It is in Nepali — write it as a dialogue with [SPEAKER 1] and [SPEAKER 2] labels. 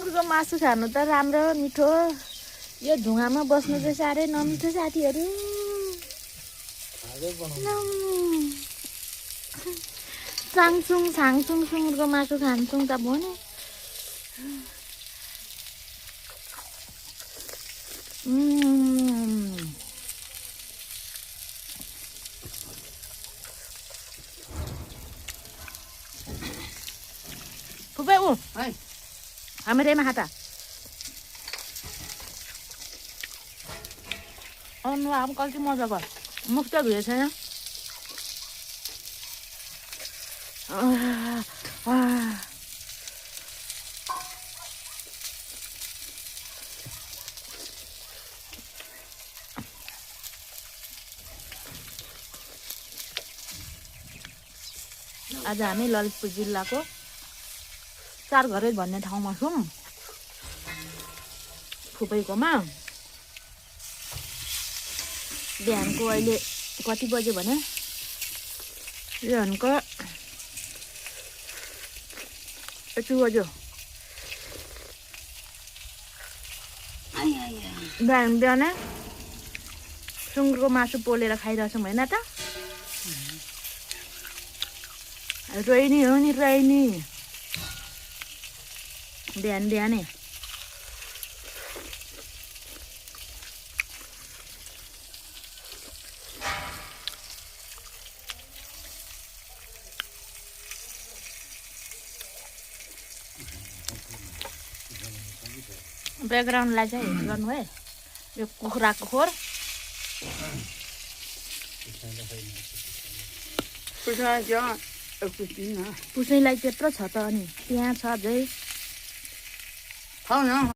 [SPEAKER 1] सुँगुरको मासु खानु त राम्रो मिठो यो ढुङ्गामा बस्नु चाहिँ साह्रै नमिठो साथीहरू साङसुङ छाङसुङ सुँगुरको मासु खान्छौँ त भने फुपे ऊ हामीरेमा खाता अनुहार अब कति मजाको मुख त धुएको छैन आज हामी ललितपुर जिल्लाको चारघरे भन्ने ठाउँमा छौँ फुपैकोमा बिहानको अहिले कति बज्यो भने बिहानको 8 बज्यो बिहान बिहानै सुँगुरको मासु पोलेर खाइरहेछौँ होइन त रोइनी हो नि रोइनी बिहान बिहानै ब्याकग्राउन्डलाई चाहिँ हेर्नु गर्नु है यो कुखुराको खोर पुसैलाई त्यत्रो छ त अनि त्यहाँ छ अझै